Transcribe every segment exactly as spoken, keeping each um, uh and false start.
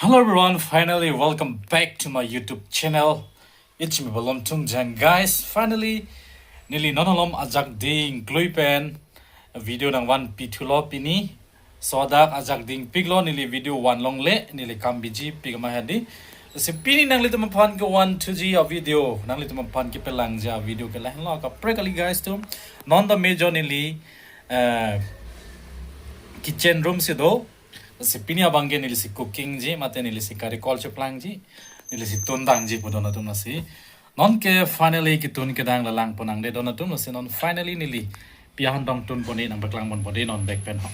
Hello everyone, finally welcome back to my YouTube channel. It's me Balom Tungjang, guys. Finally, neli non alom ajak ding klui pen video nangvan pithulo pini. So dak ajak dingpiklo, neli video vanlongle, neli kam biji pik ma hadi. Si pini nanglitum aphan kevan thuji a-video, nanglitum aphan kepelangji a-video ke lahenlo kaprek kali, guys, atum. Non ta major neli, eh, kitchen room si do. Si pini abang ke neli si cookingji, mate neli si kari kol cheplangji, neli si tun dangji pu don atum, lasi non ke finally ketun kedang la langpon nangde don atum, lasi non finally neli pi ahan tong tunpon-e nangpaklangponpo de non back pen ho.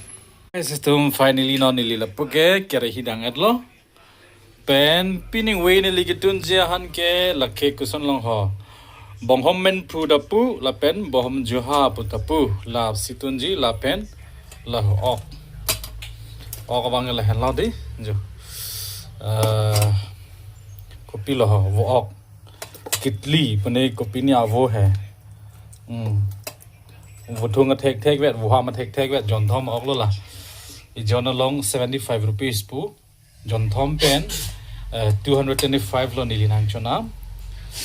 Guys atum, finally non neli lapu ke kerahi dang-etlo. Pen pining we neli ketunji ahan ke lake koson long ho. Bonghom menphu ta pu, lapen bonghom juha pu ta pu. La si tunji, lapen la ok. Ok abang lahenlo de, jo. Eh, kopilo ho, vo ok. Kitli, pune kopine avo he. Hmm. Vo thung athekthek vet, vo ham athekthek vet, jonthom ok lo la. Ijon along seventy-five rupees pu. Jonthom pen, eh, two hundred twenty-five lo neli nangchonam.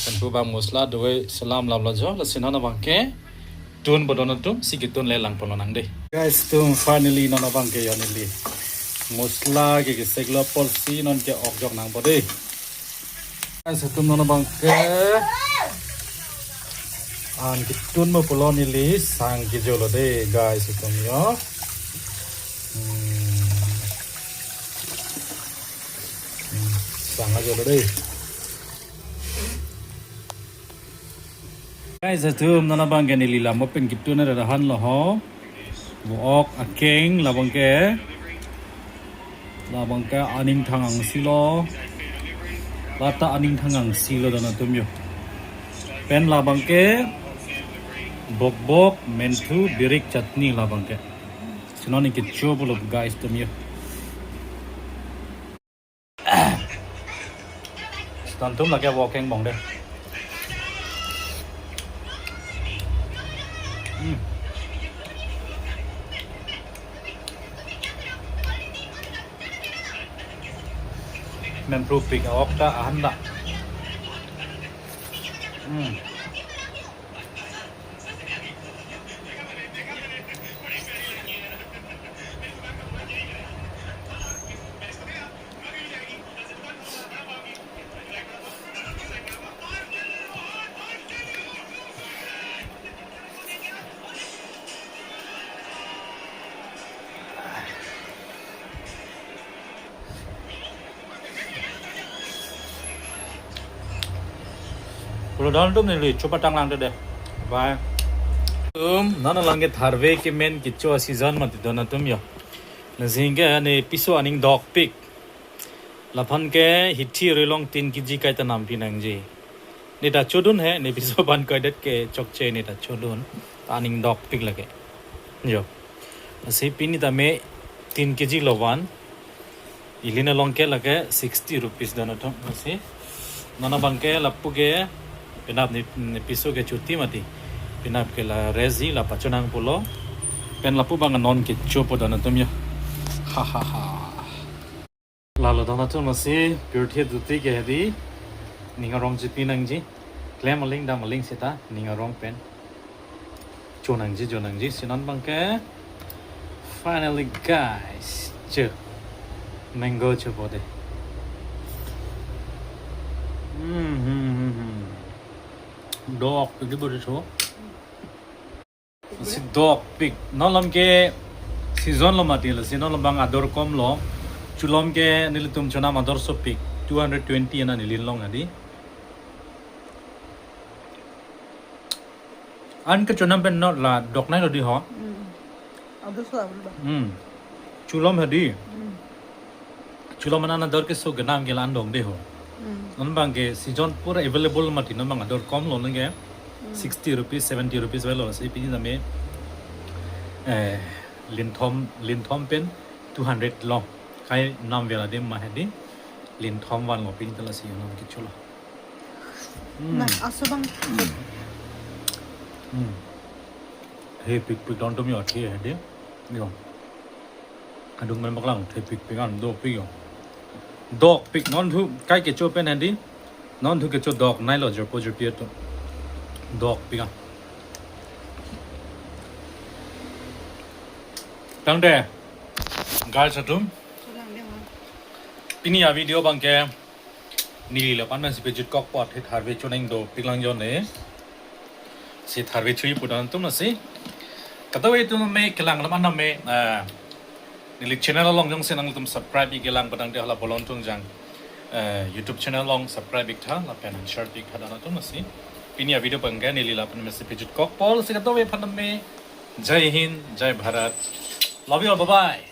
Pen pu bang masala dovai selam lam lo jo, lasi non abang ke tunpo don atum, si ketun le langponlo nang de. Guys atum, finally non abang ke yo neli masala ke keseklo apotsi non ke ok jok nangpo de. Guys atum, non abang ke an ketunpo pulo neli sang kejolo de, guys atum yo. Hmm. Hmm, sang kejolo de. Guys atum, non abang ke neli lam pen ketun ra dahan lo ho. Vo ok akeng labang ke. Labang ke aning thang angsi lo. Lata aning thang angsi lo don atum yo. Pen labang ke bokbok, menthu, birik, chutney labang ke. Si non neli kecho pulo guys atum yo. Stantum lake walking bong de. Hmm. Menphu pik ok ta ahan da. Hmm. Pulo don atum, neli chopatang lang de. Bye. Atum, non along ke tharve kemen kecho season mati don atum yo. Lasi ke ne piso aning dokpik. Laphan ke hithi rilong tin kg kaita nampi nangji. Ne ta chodun he, ne piso ban koidet ke chokche ne ta chodun. Ta aning dokpik lake. Jo. Lasi pini tame tin kg lo van. Ili ne along ke lake sixty rupees don atum. Lasi non abang ke lapu ke penap ne, ne piso ke chuti mati. Penap ke la rest ji, la pachonang pulo. Pen lapu abang non kechopo don atum yo. Ha ha ha. Lalo don atum, lasi pirthe duti ke hedi ning arong chipi nangji, klem aling dam aling seta ning arong pen cho nangji, jo nangji, si non abang ke finally guys, che mango chopo de. Hmm, hmm, hmm, hmm. Dokpik di bodi cho. Si dokpik. Non alom ke season lo mati, lasi non alom abang ador kom lo. Chulom ke nelitum chonam ador sopik. Two hundred twenty ana neli long hadi. An kechonam pen non la doknei lo di ho. Hmm. Ador so abul ba. Hmm. Chulom hadi. Hmm. Chulom anan ador keso genam ke la-an dong de ho. Hmm. Non abang ke season pura available mati, non abang ador kom lo nang ke. Hmm. Sixty rupees, seventy rupees avelo, si pini tame, eh, linthom, linthom pen two hundred lo. Kai nam vela de ma hedi. Linthom vanlo pini ta, lasi non kecho lo. Hmm. Na, aso abang. Hmm. Thepikpik don atum yo, the hedi. Yo. Adung men paklang, thepikpik an dopik yo. Dokpik, non thu kai kecho pen handi. Non thu kecho doknei lo jirpo jirpi atum. Dokpik ah. Tangte, guys atum. Pini a-video abangke neli lapu-an si pejut kok apot, hit harve choneng dopik lang jone. Si harve chui pu dun atum lasi. Kadokave atum me kelang lam an me, ah, neli channel along jongsi nangtum subscribe ik-e lang pu tangte hala bolon tungjang, eh, YouTube channel along subscribe ik tha, lapen share ik tha dun atum lasi. Pini a-video abangke neli lapu-an si pejut kok apot, si kadokave aphan me Jai Hind, Jai Bharat. Love you all, bye bye.